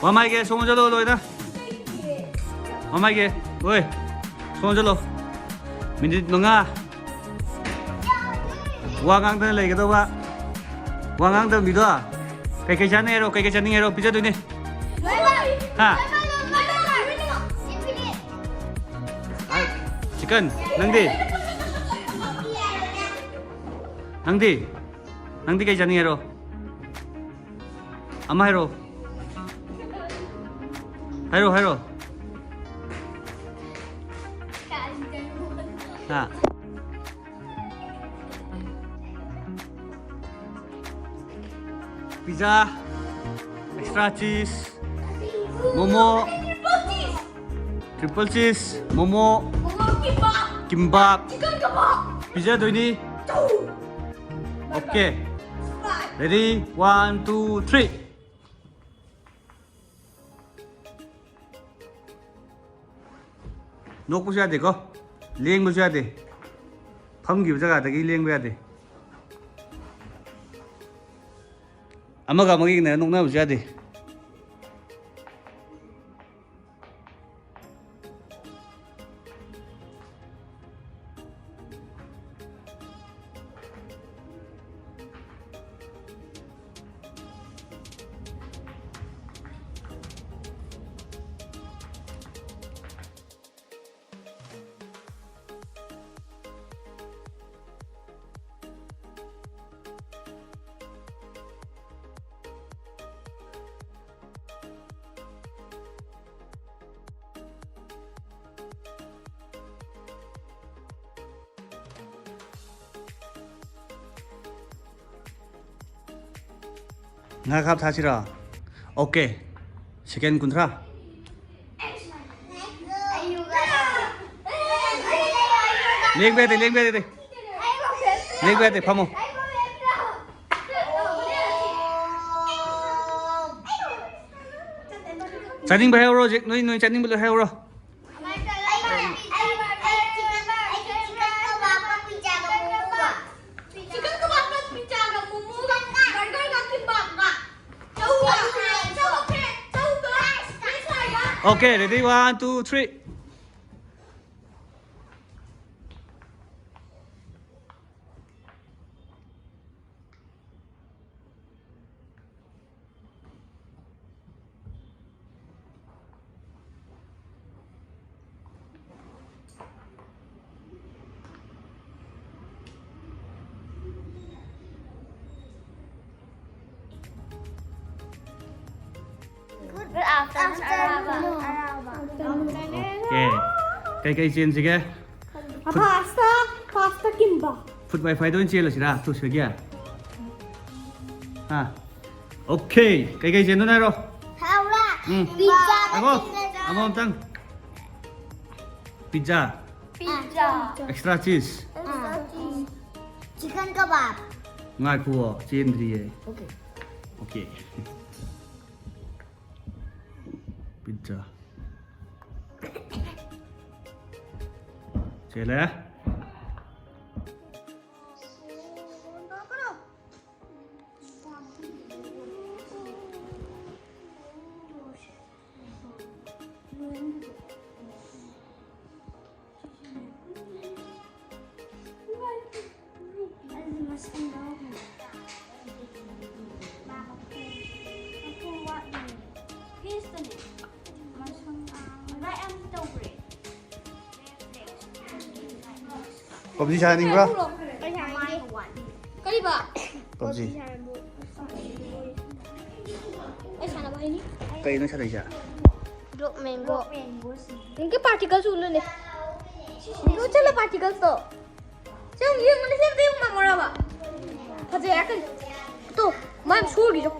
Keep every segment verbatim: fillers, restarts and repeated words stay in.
ꯃꯃꯥꯏꯒꯤ ꯁꯣꯝ ꯆꯠꯂꯣ ꯂꯣꯏꯅ꯫ ꯃꯃꯥꯏꯒꯤ꯫ ꯍꯣꯏ꯫ ꯁꯣꯝ ꯆꯠꯂꯣ꯫ ꯃꯤꯅꯤꯠ ꯃꯉꯥ꯫ ꯋꯥ ꯉꯥꯡꯗꯅ ꯂꯩꯒꯗꯧꯕ꯫ ꯋꯥ ꯉꯥꯡꯗꯕ ꯃꯤꯗꯣ꯫ ꯀꯩꯀꯩ ꯆꯥꯅꯤꯡꯉꯦ ꯍꯥꯏꯔꯣ? ꯀꯩꯀꯩ ꯆꯥꯅꯤꯡꯉꯦ ꯍꯥꯏꯔꯣ? ꯄꯤꯖꯗꯣꯏꯅꯦ꯫ ꯍꯥ? ꯆꯤꯀꯟ꯫ ꯅꯪꯗꯤ? ꯅꯪꯗꯤ? ꯅꯪꯗꯤ ꯀꯩ ꯆꯥꯅꯤꯡꯉꯦ ꯍꯥꯏꯔꯣ? ꯑꯃ ꯍꯥꯏꯔꯣ꯫ ꯍꯥꯏꯔꯣ, ꯍꯥꯏꯔꯣ꯫ ꯍꯥ? Pizza, extra cheese, momo, triple cheese, momo, kimbap ꯄꯤꯖꯗꯣꯏꯅꯤ꯫ Okay, ready, one, two, three. ꯅꯣꯛꯄꯁꯨ ꯌꯥꯗꯦꯀꯣ, ꯂꯦꯡꯕꯁꯨ ꯌꯥꯗꯦ, ꯐꯝꯈꯤꯕ ꯖꯒꯥꯗꯒꯤ ꯂꯦꯡꯕ ꯌꯥꯗꯦ꯫ ꯑꯃꯒ ꯑꯃꯒ ꯌꯦꯡꯅꯔ ꯅꯣꯛꯅꯕꯁꯨ ꯌꯥꯗꯦ꯫ ꯉꯥ ꯈꯥꯞ ꯊꯥꯁꯤꯔꯣ? Okay, second ꯀꯨꯟꯊ꯭ꯔꯥ꯫ ꯂꯦꯡꯕ ꯌꯥꯗꯦ, ꯂꯦꯡꯕ ꯌꯥꯗꯦ꯫ ꯂꯦꯡꯕ ꯌꯥꯗꯦ, ꯐꯝꯃꯣ꯫ ꯆꯥꯅꯤꯡꯕ ꯍꯥꯏꯍꯧꯔꯣ ꯍꯧꯖꯤꯛ, ꯅꯣꯏ, ꯅꯣꯏ ꯆꯥꯅꯤꯡꯕ ꯂꯣꯏ ꯍꯥꯏꯍꯧꯔꯣ꯫ Okay, ready? One, two, three. Good afternoon, Araba. Okay. ꯀꯩꯀꯩ ꯆꯦꯟꯁꯤꯒꯦ? Pasta, pasta ꯀꯤꯝꯕ꯫ Food Wi-Fi ꯗ ꯑꯣꯏꯅ ꯆꯦꯜꯂꯁꯤꯔꯥ? ꯇꯨ ꯁ꯭ꯋꯤꯒꯤ꯫ ꯍꯥ? Okay. ꯀꯩꯀꯩ ꯆꯦꯟꯗꯣꯏꯅꯣ ꯍꯥꯏꯔꯣ? ꯍꯥꯎꯔꯥ? ꯎꯝ꯫ Pizza ꯉꯥꯏꯈꯣ꯫ ꯆꯤꯡꯗ ꯆꯥ-, ꯑꯃꯃꯝꯇꯪ꯫ Pizza꯫ Pizza꯫ Extra cheese꯫ Extra cheese꯫ Chicken kebab꯫ ꯉꯥꯏꯈꯨꯑꯣ, ꯆꯦꯟꯗ꯭ꯔꯤꯌꯦ꯫ Okay꯫ Okay꯫ Pizza꯫ ꯆꯦꯜꯂꯦ꯫ PUBG ꯁꯥꯟꯅꯅꯤꯡꯕ꯭ꯔꯥ? ꯀꯔꯤꯕ? PUBG꯫ ꯑꯩ ꯁꯥꯟꯅꯕ ꯍꯩꯅꯤ꯫ ꯀꯩꯅꯣ ꯁꯥꯟꯅꯩꯁꯦ? Rock Mango꯫ ꯅꯪꯒꯤ particles ꯎꯠꯂꯨꯅꯦ꯫ ꯅꯪꯒꯤ ꯎꯠꯁꯜꯂꯣ particles ꯇꯣ꯫ ꯁꯤ ꯑꯃꯨꯛ ꯌꯦꯡꯉꯨꯅꯦ, ꯁꯤ ꯑꯝꯇ ꯌꯦꯡꯉꯨ ꯉꯝꯃꯣꯔꯕ? ꯐꯖꯩ ꯍꯥꯏꯔꯛꯀꯅꯤ꯫ ꯇꯣ, ꯃꯥꯏ ꯁꯣꯔꯒꯤꯁꯨ꯫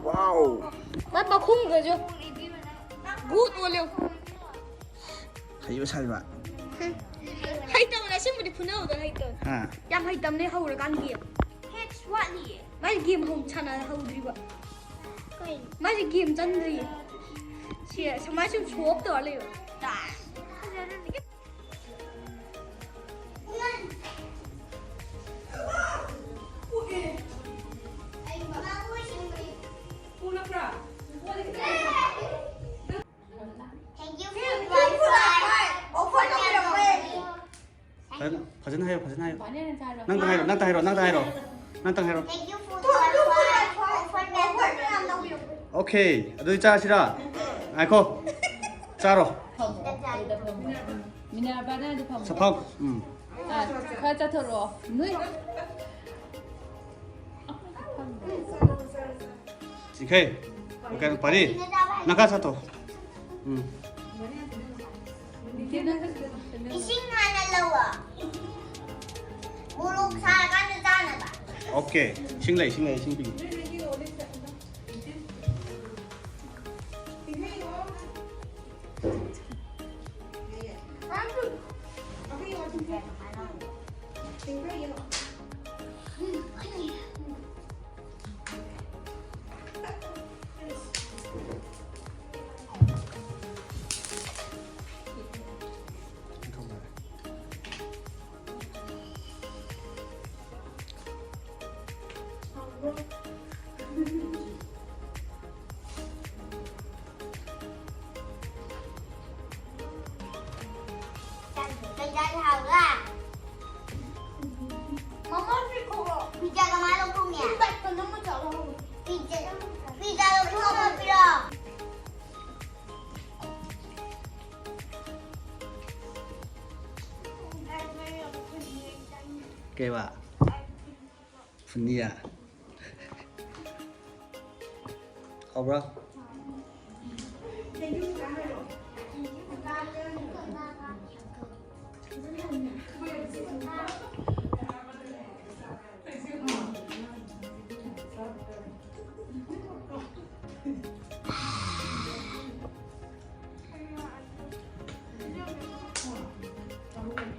Wow꯫ ꯃꯥꯏ ꯃꯈꯣꯡꯒꯁꯨ꯫ Good ꯑꯣꯜꯂꯦ꯫ ꯍꯩꯕ ꯁꯥꯏꯕ꯫ ꯍꯩꯇꯕꯅꯦ, ꯑꯁꯦꯡꯕꯗꯤ ꯐꯨꯅꯕꯗ ꯍꯩꯇꯕꯅꯦ꯫ ꯍꯥ꯫ ꯌꯥꯝ ꯍꯩꯇꯕꯅꯦ ꯍꯧꯔꯀꯥꯟ game꯫ Heads ꯋꯥꯠꯂꯤꯌꯦ꯫ ꯃꯥꯏ game ꯍꯧ-, ꯁꯥꯟꯅ ꯍꯧꯗ꯭ꯔꯤꯕ꯫ ꯀꯩꯅꯣ? ꯃꯥꯏꯁꯦ game ꯆꯪꯗ꯭ꯔꯤꯌꯦ꯫ ꯁꯤ ꯁꯨꯃꯥꯏ ꯁꯨꯝ show off ꯇꯧꯔ ꯂꯩꯕ꯫ ꯍꯥꯏꯔꯣ, ꯐꯖꯅ ꯍꯥꯏꯔꯣ꯫ ꯃꯥꯅꯦꯅ ꯆꯥꯔꯣ꯫ ꯅꯪꯇꯪ ꯍꯥꯏꯔꯣ, ꯅꯪꯇꯪ ꯍꯥꯏꯔꯣ, ꯅꯪꯇꯪ ꯍꯥꯏꯔꯣ꯫ ꯅꯪꯇꯪ ꯍꯥꯏꯔꯣ꯫ Thank you for the offer, offer member. Okay, ꯑꯗꯨꯗꯤ ꯆꯥꯁꯤꯔꯥ? ꯉꯥꯏꯈꯣ꯫ ꯆꯥꯔꯣ꯫ ꯐꯝꯃꯣ꯫ ꯑꯗꯨꯗ ꯐꯝꯃꯣ꯫ ꯃꯤꯅꯔꯕꯥꯅ ꯑꯗꯨ ꯐꯝꯃꯣ꯫ ꯆꯐꯝ꯫ ꯎꯝ꯫ ꯑꯥ, ꯈꯔ ꯆꯠꯊꯣꯔꯛꯑꯣ꯫ ꯅꯣꯏ꯫ ꯁꯤꯈꯩ꯫ ꯀꯩꯅꯣ ꯄꯥꯔꯤ꯫ ꯅꯪ ꯈꯔ ꯆꯠꯊꯣꯛ꯫ ꯎꯝ꯫ ꯏꯆꯦ ꯅꯪ ꯏꯁꯤꯡ ꯍꯥꯟꯅ ꯂꯧꯑꯣ꯫ ꯃꯣꯔꯣꯛ ꯁꯥꯔꯀꯥꯟꯗ ꯆꯥꯅꯕ꯫ Okay. ꯏꯁꯤꯡ ꯂꯩ, ꯏꯁꯤꯡ ꯂꯩ, ꯏꯁꯤꯡ ꯄꯤꯒꯦ꯫ ꯀꯩ ꯆꯥꯁꯦ ꯍꯥꯏꯕ꯭ꯔꯥ? ꯃꯃꯥ ꯄꯤꯈꯣꯕ꯫ ꯄꯤꯖꯥꯒ ꯃꯥ ꯂꯧꯊꯣꯛꯅꯦ꯫ ꯏꯝꯄꯦꯛꯇ ꯅꯝꯃ ꯆꯥꯔꯣ꯫ ꯄꯤꯖꯥ, ꯄꯤꯖꯥ ꯂꯧꯊꯣꯛꯑꯒ ꯄꯤꯔꯣ꯫ ꯀꯩꯕ? ꯐꯨꯅꯤꯌꯥ꯫ ꯍꯥꯎꯕ꯭ꯔꯥ?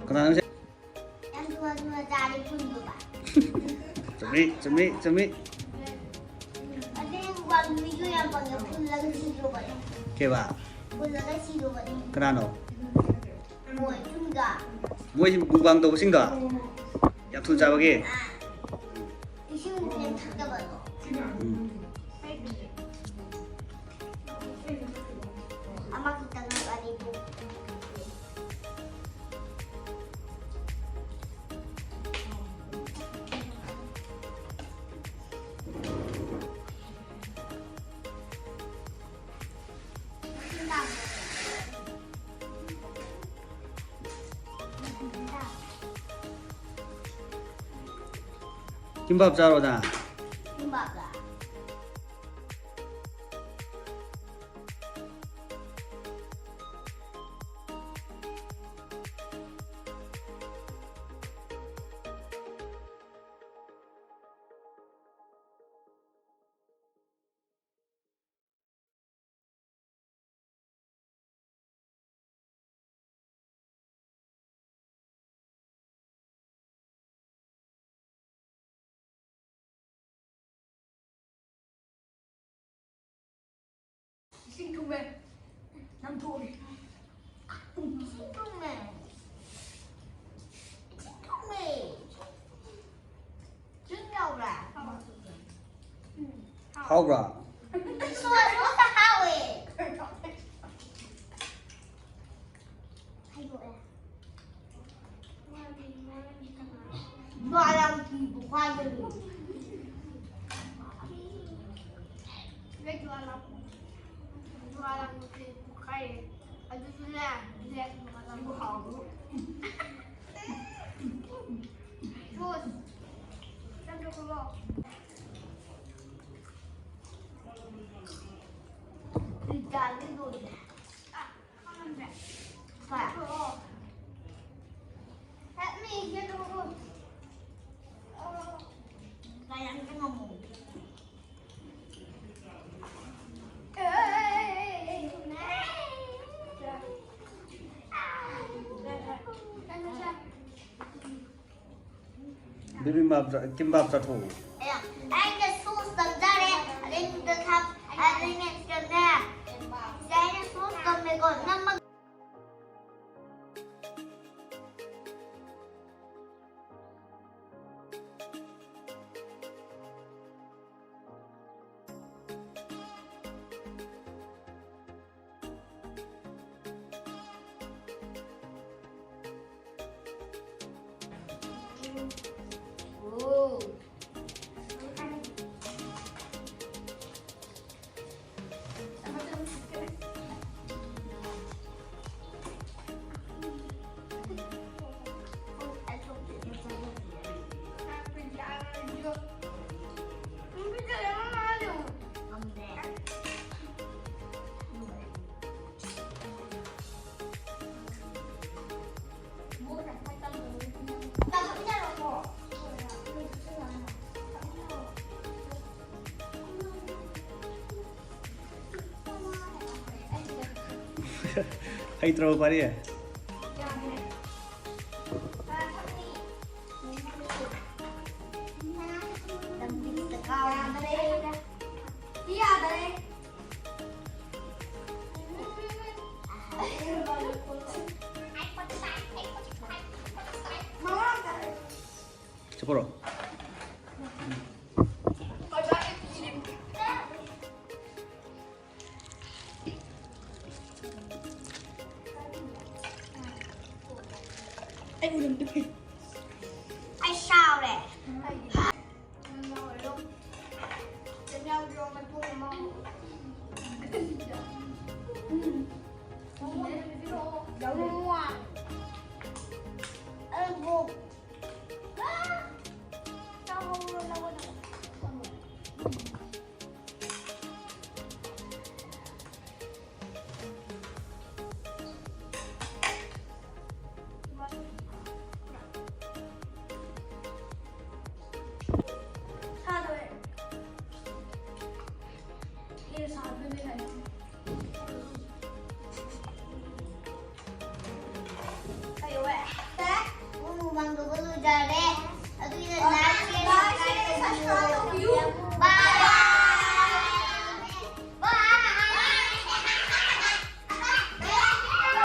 ꯀꯅꯥꯅꯣ ꯁꯤ? ꯌꯥꯝ ꯊꯨꯅ ꯊꯨꯅ ꯆꯥꯔꯗꯤ ꯐꯨꯟꯗꯣꯏꯕ꯫ ꯆꯨꯝꯃꯤ, ꯆꯨꯝꯃꯤ, ꯆꯨꯝꯃꯤ꯫ ꯑꯗꯨꯗꯤ ꯃꯨꯛꯕꯥꯡ ꯃꯤꯁꯨ ꯌꯥꯝ ꯄꯪꯉꯦ, ꯐꯨꯜꯂꯒ ꯁꯤꯗꯣꯏꯕ꯫ ꯀꯩꯕ? ꯐꯨꯜꯂꯒ ꯁꯤꯗꯣꯏꯕ꯫ ꯀꯅꯥꯅꯣ? ꯃꯣꯏ ꯌꯨꯝꯗ꯫ ꯃꯣꯏꯁꯤ ꯃꯨꯛꯕꯥꯡ ꯇꯧꯕꯁꯤꯡꯗꯣ? ꯌꯥꯝ ꯊꯨꯅ ꯆꯥꯕꯒꯤ? ꯏꯁꯤꯡ ꯌꯥꯝ ꯊꯛꯇꯕꯗꯣ꯫ ꯎꯝ꯫ ꯑꯃ ꯈꯤꯇꯪ ꯍꯥꯞꯄꯗꯤ ꯄꯨꯛ꯫ ꯀꯤꯝꯕꯥꯞ ꯆꯥꯔꯣꯗ꯫ ꯏꯁꯤꯡ ꯊꯨꯝꯃꯦ꯫ ꯅꯝꯊꯣꯛꯑꯒꯦ꯫ ꯏꯁꯤꯡ ꯊꯨꯝꯃꯦ꯫ ꯏꯁꯤꯡ ꯊꯨꯝꯃꯦ꯫ ꯆꯤꯟ ꯌꯥꯎꯕ꯭ꯔꯥ? ꯍꯥꯎꯕ꯭ꯔꯥ? ꯁꯣꯁ ꯁꯣꯁ ꯍꯥꯎꯋꯦ꯫ ꯍꯩꯗꯣꯛꯑꯦ꯫ ꯖ꯭ꯋꯥꯂꯥꯃꯨꯈꯤ ꯄꯣꯛꯈꯥꯏꯒꯅꯤ꯫ ꯖ꯭ꯋꯥꯂꯥꯃꯨꯈꯤ ꯄꯣꯛꯈꯥꯏꯔꯦ꯫ ꯑꯗꯨꯁꯨꯅꯦ, ꯕ꯭ꯂꯦꯛ ꯖ꯭ꯋꯥꯂꯥꯃꯨꯈꯤ꯫ ꯁꯣꯁ꯫ ꯆꯠꯂꯣ꯫ ꯕꯤꯕꯤꯝꯕꯥꯞ ꯆꯥ-, ꯀꯤꯝꯕꯥꯞ ꯆꯥꯊꯣꯛꯎ꯫ ꯑꯩꯅ ꯁꯣꯁ ꯇꯝꯖꯔꯦ, ꯑꯗꯩ ꯅꯨꯗꯜ ꯍꯥꯞ-, ꯑꯗꯩ ꯅꯦꯛꯁꯇꯅꯦ, ꯁꯤꯗ ꯑꯩꯅ ꯁꯣꯁ ꯇꯝꯃꯦꯀꯣ, ꯅꯝꯃꯒ ꯍꯩꯇ꯭ꯔꯕ ꯄꯥꯔꯤ? ꯆꯠꯄꯔꯣ? ꯑꯩ ꯎꯔꯝꯗ꯭ꯔꯦ꯫ ꯑꯩ ꯁꯥ